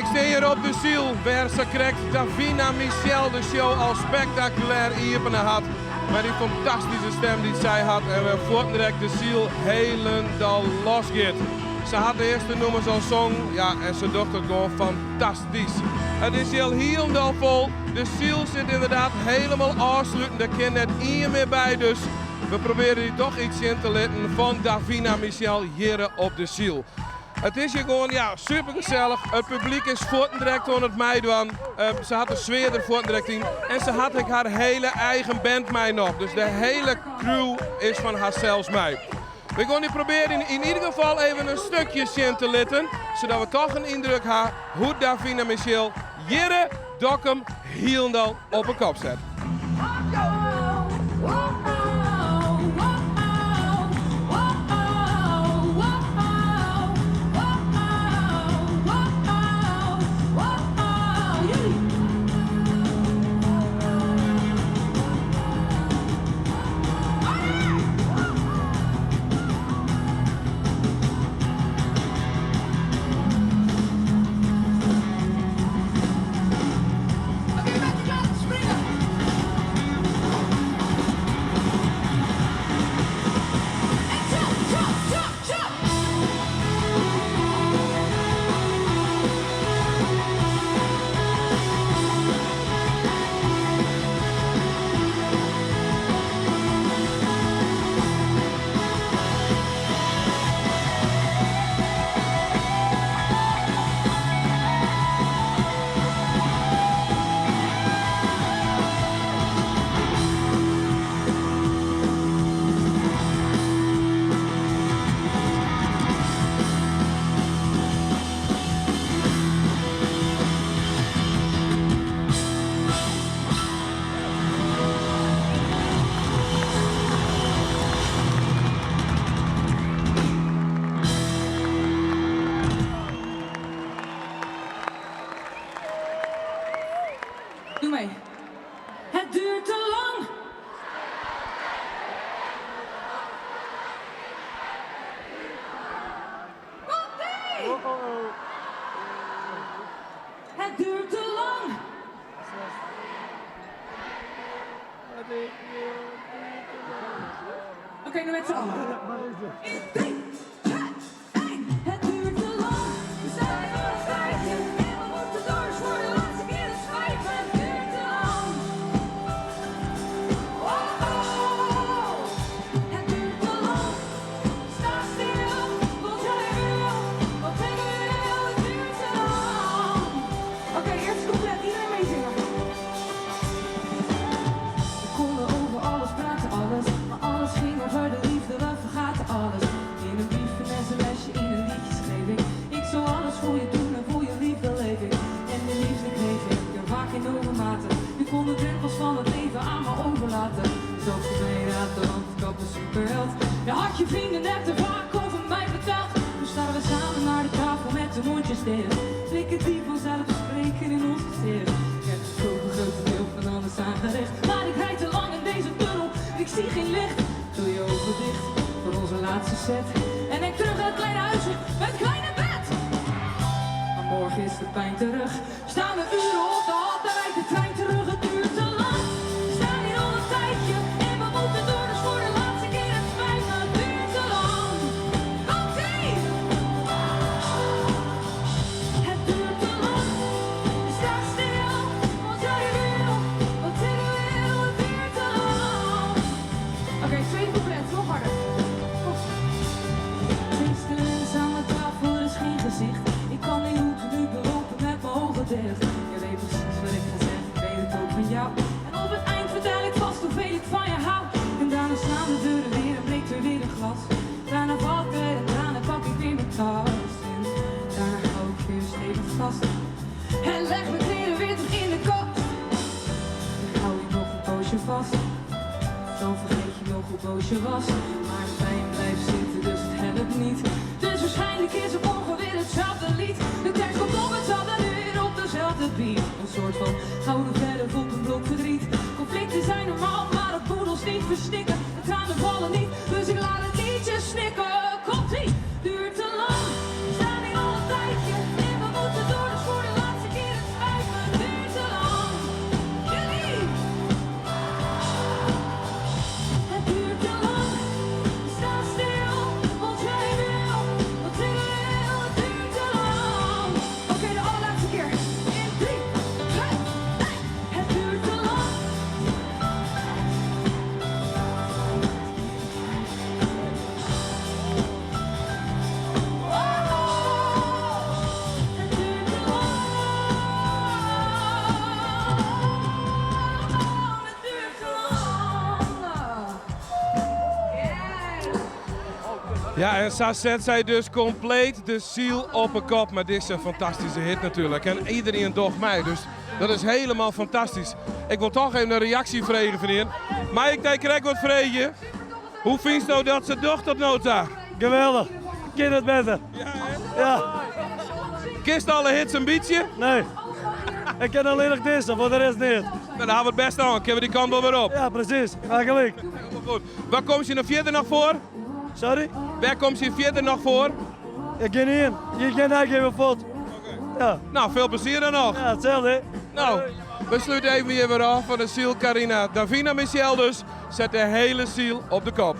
Ik stean hjir op de Syl, wêr sakrekt Davina Michelle de show al spektakulêr iepene hat. Mei dy fantastyske stem dy't sy hat en wêr fuortendrekt de Syl helendal los giet. Se hat de earste nûmers al songen, ja, en se docht it gewoan fantastysk. It is hjir hielendal fol, de Syl sit ynderdaad helemaal ôfsluten, der kin net ien mear by, dus we probearje dy toch iets sjen te litten fan Davina Michelle hjirre op de Syl. It is hjir gewoan ja, super gesellich. It publyk is fuortendrekt oan it meidwaan. Se hat de sfear der fuortendrekt yn. En se hat ek har hiele eigen band meinommen. Dus de hiele crew is fan harsels mei. We gean dy probearjen yn ieder gefal even in stikje sjen te litten, sadat we toch in yndruk ha hoe't Davina Michelle hjirre Dokkum hielendal op 'e kop set. Doe mee. Het duurt te lang. Komt-ie! Het duurt te lang. Oké, nu met z'n allen. In 3, 2, 1. Het duurt te lang. We staan hier al een tijdje. En we moeten door, dus voor de laatste keer het spijt me. Het duurt te lang. Oh, oh. Het duurt te lang. Sta stil, want jij wil wat ik wil. Het duurt te lang. Oké, eerste couplet. Iedereen meezingen. We konden over alles praten, alles. Maar alles ging over de liefde, we vergaten alles. In een brief, een sms'je, in een liedje schreef ik. Ik zal alles voor je doen en voor je liefde leef ik. En de liefde kreeg ik, ja, vaak in overmate. Je kon de drempels van het leven aan me overlaten. Zo voor mij raad, want ik had een superheld. Je had je vrienden net te vaak over mij verteld. Nu staan we samen naar de tafel met de mondjes dicht. Blikken die vanzelf spreken in ons gezicht. Ik heb het vroeger grote deel van alles aangericht. Maar ik rijd te lang in deze tunnel, ik zie geen licht. Doe je ogen dicht voor onze laatste set. En denk terug aan het kleine huisje met het kleine bed. Maar morgen is de pijn terug. Staan we uren op de hal, daar rijdt de trein terug. Het duurt te lang. We staan hier al een tijdje en we moeten door. Dus voor de laatste keer het spijt me, het duurt te lang. Komt-ie! Het duurt te lang. Sta stil, want jij wil wat ik wil. Het duurt te lang. Oké, tweede couplet, nog harder. Kom. Meeste mensen aan de tafel, er is geen gezicht. Ik kan die route nu belopen met mijn ogen dicht. Je weet precies wat ik ga zeggen, ik weet het ook van jou. En op het eind vertel ik vast hoeveel ik van je hou. En daarna slaan de deuren weer en breekt er weer een glas. Daarna valt er een traan en pak ik weer mijn tas. En daarna hou ik weer stevig vast. En leg mijn kleren weer terug in de kast. Ik hou je nog een poosje vast. Dan vergeet je nog hoe boos je was. Maar de pijn blijft zitten, dus het helpt niet. Dus waarschijnlijk is het morgen weer hetzelfde lied. De tekst komt op hetzelfde uur op dezelfde beat. Een soort van gouden verf op een blok verdriet. Conflicten zijn normaal, maar het moet ons niet verstikken. De tranen vallen niet, dus ik laat het liedje snikken. Komt-ie, duurt te lang. We staan hier al een tijdje en we moeten door, dus voor de Ja, en sa set sy dus kompleet de syl op 'e kop mei dizze fantastyske hit natuerlik. En iderien docht mei, dus dat is hielendal fantastysk. Ik wol dochs even in reaksje freegje fan ien. Mei ik dy krekt wat freegje? Hoe fynsto dat se docht oant no ta? Geweldich. Kin it better. Ja, hè? Ja. Kenst alle hits in bytsje? Nee. Ik ken allinnich dizze, foar de rest net. Dan ha we it bêst oan. Kinne we dy kant wol wer op? Ja, presys. Ha gelyk. Hielendal goed. Wêr komst je noch fierder noch foar? Sorry? Wêr komst je fierder noch foar? Ik kin ien. Je kin eigenlijk even fuort. Ja. No, folle plezier dan noch. Ja, itselde. No, we slute even hjir wer ôf fan de syl Carina. Davina Michelle dus set de hiele syl op de kop.